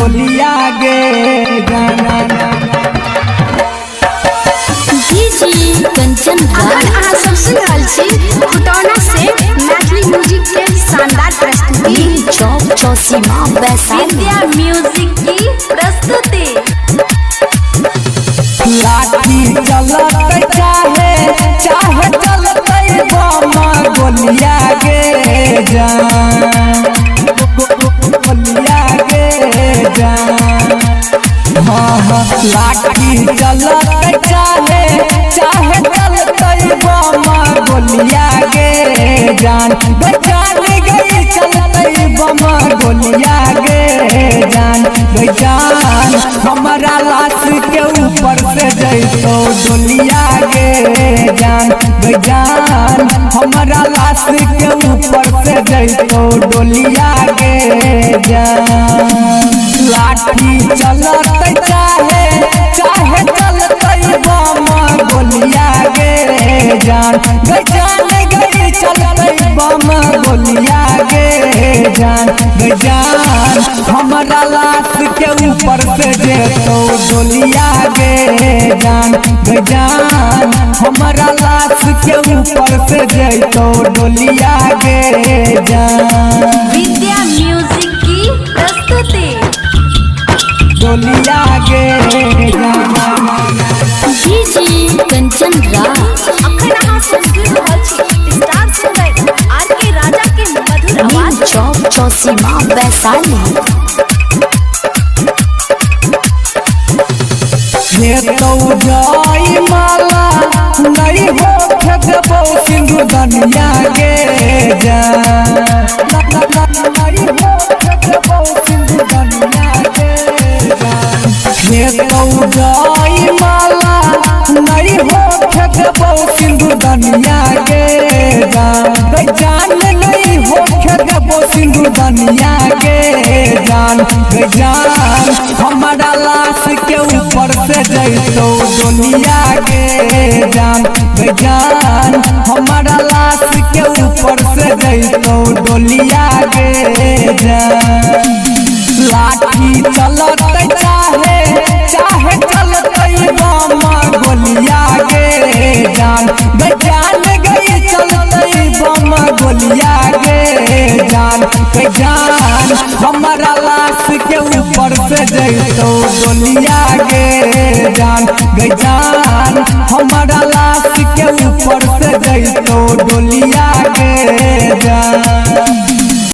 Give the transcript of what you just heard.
डोलिया गे जाना। डीजे कंचन अखन राज। अहाँ सब सुनि रहल छी खुटौना से मैथिली म्यूजिक के शानदार प्रस्तुति। नीम चौक चौसीमा वैशाली। विद्या म्यूजिक की प्रस्तुति। लाठी चलत चाहे चाहे चलत बम गोलिया गे जान, गोलिया गे जान। हाँ हाँ, लाठी चलत चाहे चाहे चलत बम गोलिया गे जान, जान गई चलत बम गोलिया गे जान, जान। हमारा लाश के ऊपर से जैतो डोलिया गे जान, जान। हमारा लाश के ऊपर से जैतो डोलिया गे जान। लाठी चलत चाहे चाहे चलत बम गोलिया गे जान, जान गई चलत बम गोलिया गे जान, जान। हमारा लाश के ऊपर से जेतो डोलिया गे जान, जान। हमारा लाश के ऊपर से जेतो डोलिया गे जान। विद्या म्यूजिक की प्रस्तुति। डोलिया गे जान। डीजे कंचन राज। अखन अहाँ सब सुनि रहल छी स्टार सिंगर आर के राजा के मधुर नीम आवाज। चौक चौसीमा वैशाली। हेतौ जाई माला नहीं हो देबौ सिंधु दनिया गे जान, नहीं हो देबौ सिंधु दनिया गे जान। हेतौ जाई माला नहीं हो देबौ सिंधु दनिया गे जान, जान नहीं हो देबौ सिंधु दनिया गे जान, जान। हमारा लाश के ऊपर से जैतो डोलिया गे जान, जान। हमारा लाश के ऊपर से जैतो डोलिया गे जान। लाठी चलत चाहे चाहे चलत बम गोलिया गे जान, जान गई चलत बम गोलिया गे जान, जान। हमारा लाश के ऊपर से जैतो डोलिया गे जान, जान। हमारा लाश के ऊपर से जैतो डोलिया गे जान।